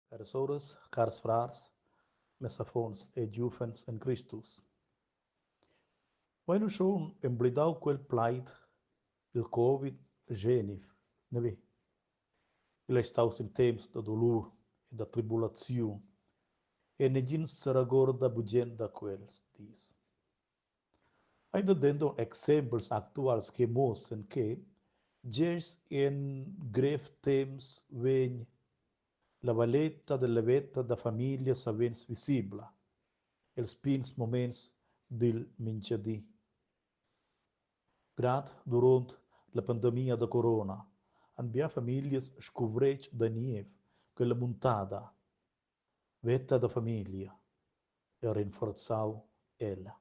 Caras soras, cars frars, mes affons e giuvens en Cristus. Vein nus schon emblidau quel plaid, il Covid geniv, ne vi? Igl ei staus in temps da dolur e da tribulaziun e negin seregorda bugen da quels dis. Ei dat denton exempels actuals che muossan che gest en grev temps vegn la valeta dalla veta da famiglia savens visibla els pigns muments dil mintgadi. Grad duront la pandemia da corona han bia famiglias scuvretg da niev quella muntada Veta da famiglia e rinforzau ella.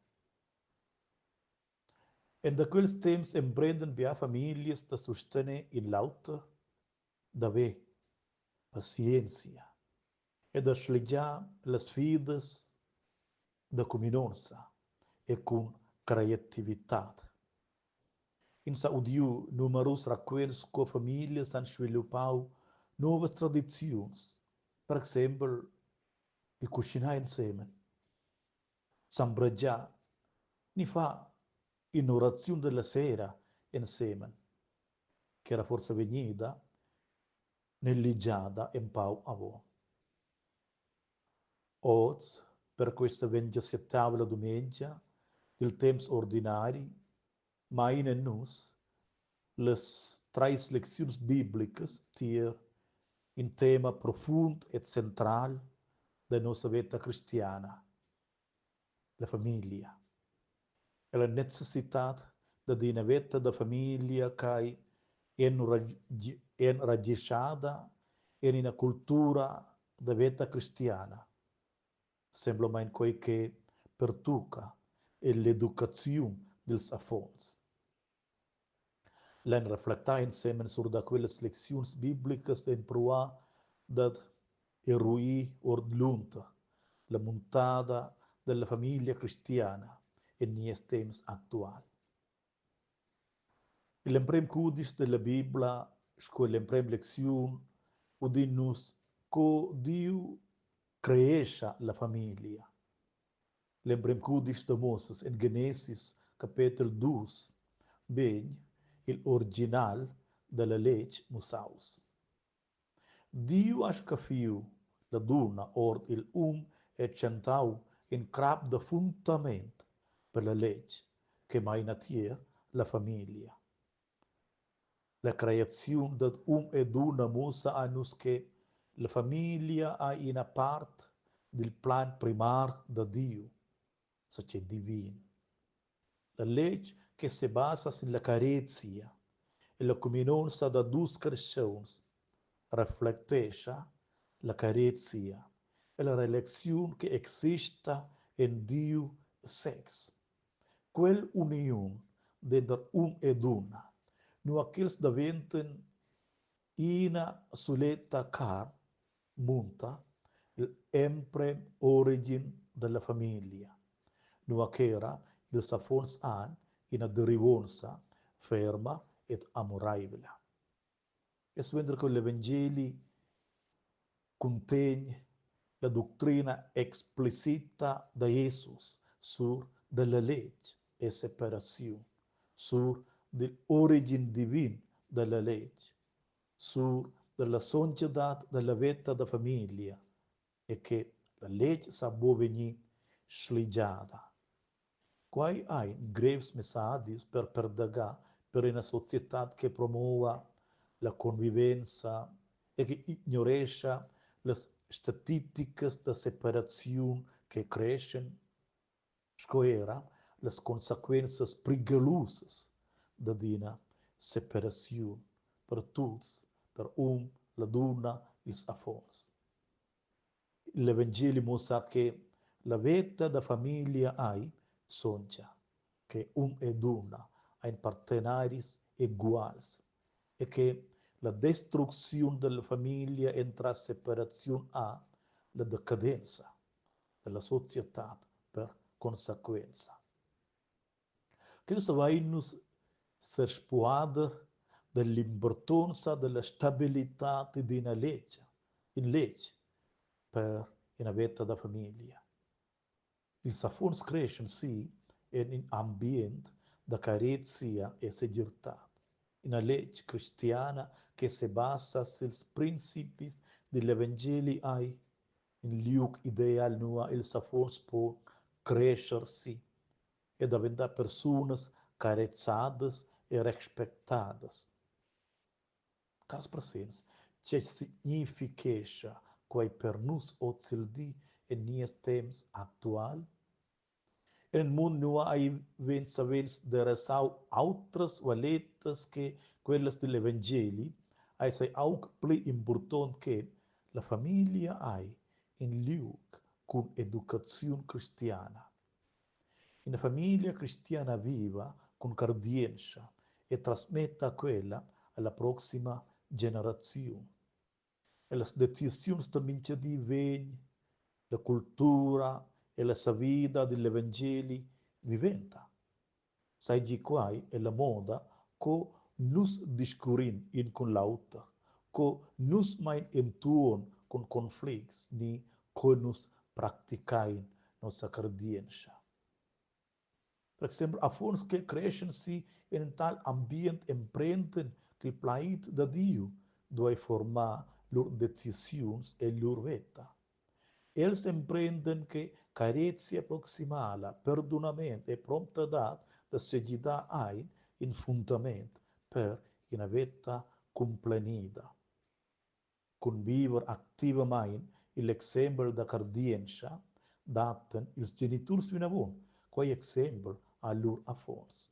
En da quels temps emprendan bia famiglias da sustener in l'auter, d'haver pazienzia e da sligiar las sfidas da cuminonza e cun creativitad. Ins ha udiu numerus raquents co famiglias han sviluppau novas tradiziuns, per exempel il cuschinar ensemen, zambregiar ni far in'oraziun dalla sera ensemen, ch'era forsa vegnida negligiada empau avon. Oz, per questa ventgasettavla dumengia dil temps ordinari, meina nus las treis lecziuns biblicas tier in tema profund e central da nossa veta cristiana, la famiglia. E la necessitad dad ina veta da famiglia ch'ei enragischada en ina cultura da veta cristiana, semplamein quei che pertucca ell'educaziun dils affons. Lein reflectar ensemen sur da quellas lecziuns biblicas d'empruar dad eruir ordlunder la muntada dalla famiglia cristiana en nies temps actual. Igl emprem cudisch dalla bibla sco l'emprema lecziun udin nus co Diu creescha la famiglia. L'emprem cudisch da Moses en Genesis capetel dus vegn igl original dalla lètg mussaus. Diu ha scaffiu la dunna ord igl um e tschentau in crap da fundament per la lètg che meina tier la famiglia. La creaziun dad um e dunna muossa a nus che la famiglia ha ina part dil plan primar da Diu, zatgei divin. La lètg che sebasa sin la carezia e la cuminonza da dus carstgauns reflectescha la carezia e la relaziun che exista en Diu sez. Quell'uniun denter um e dunna, nua ch'els daventan ina suletta carn, munta gl'emprem origin dalla famiglia, nua ch'era ils affons han ina derivonza ferma ed amureivla. E suenter quel evangeli cuntegn la ductrina explicita da Jesus sur dalla lètg e separaziun, sur digl origin divin dalla lètg, sur dalla sontgadad dalla veta da famiglia e che la lètg sa buca vegnir sligiada. Quai ein grevs messadis per perdagar per ina societad che promova la convivenza e che ignorescha las statisticas da separaziun che creschen sco era las consequenzas prigelusas dad ina separaziun per tuts, per um, la dunna, ils affons. L'evangeli muossa che la veta da famiglia ei sontga, che um e dunna ein partenaris eguals e che la destrucziun dalla famiglia entras separaziun ha la decadenza dalla societad per consequenza. Cheu savein nus sespuader dall'impurtonza dalla stabilitad d'ina legia, in letg. per ina veta da famiglia. Ils affons creschan si en in ambient da carezia e segirtad. Ina lètg cristiana che sebasa sils principis digl evangeli ei in liug ideal nua ils affons pon crescher si e daventar persunas carezadas e respectadas. Cars presents, tgei significhescha quei per nus ozildi en nies temps actual? En in mund nua ei vegn savens derasau autras valetas che quellas digl evangeli, eis ei aunc pli impurtont che la famiglia ei in liug cun educaziun cristiana. Ina famiglia cristiana viva cun cardientscha e transmetta quella alla proxima generaziun. Ellas decisiuns da mintga di vegn la cultura e la savida digl evangeli viventa. Seigi quai ella moda co nus discurrin in cun l'auter, co nus mein entuorn cun conflicts ni co nus practichein nossa cardientscha. Per exempel affons che creschan si en in tal ambient emprenden ch'il plaid da Diu duei formar lur decisiuns e lur veta. Els emprenden che carezia proximala, perdunament e promptadad da segidar ein in fundament per ina veta cumplenida. Cun viver activamein igl exempel da cardientscha dattan ils geniturs vinavon quei exempel a lur affons.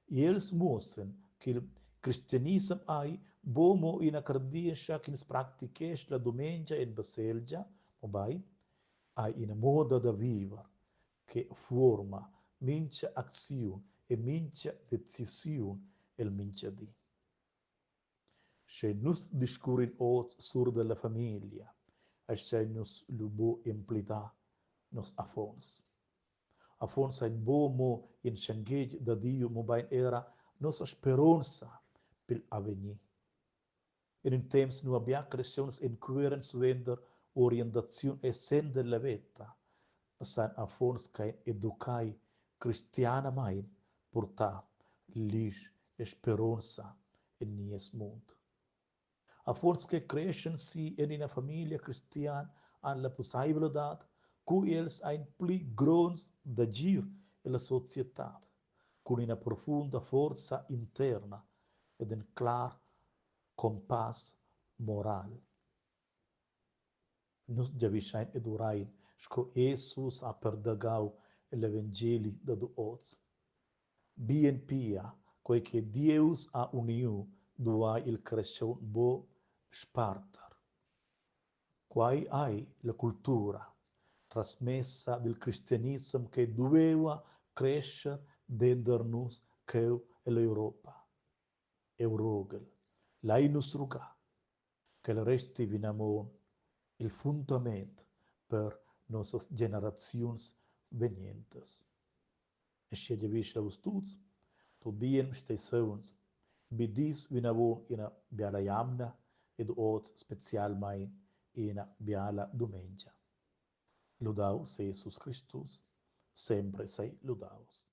Els muossen ch'il cristianissem ei buc mo ina cardientscha ch'ins practichescha la dumengia en baselgia, mobein ei ina moda da viver che fuorma mintga acziun e mintga decisiun el mintgadi. Sche nus discurrin oz sur dalla famiglia, astgein nus lu buc emblidar nos affons. Affons ein buc mo in schenghetg da Diu, mobein era nossa speronza pigl avegnir. En in temps nua bia creschents encueran suenter orientaziun e senn dalla veta, san affons ch'ein educai cristianamein purtar glisch e speronza en nies mund. Affons che creschan si en ina famiglia cristiana han la pusseivladad, cu els ein pli gronds d'agir ella societad, cun ina profunda forza interna ed in clar compass moral. Nus giavischein ed urein sco Jesus ha perdagau egl evangeli dad oz. Bien pia, quei che Dieus ha uniu, duai il carstgaun buc sparter. Quai ei la cultura transmessa dil cristianissem che dueva crescher denter nus cheu ell'Europa. Eu rogel, lai nus rugar ch'el resti vinavon il fundament per nossas generaziuns vegnentas. E sche giavischel a vus tuts, tut bien stei sauns, bi dis vinavon ina biala jamna ed oz specialmein ina biala dumengia. Ludaus Jesus Cristus, sempre sei ludaus.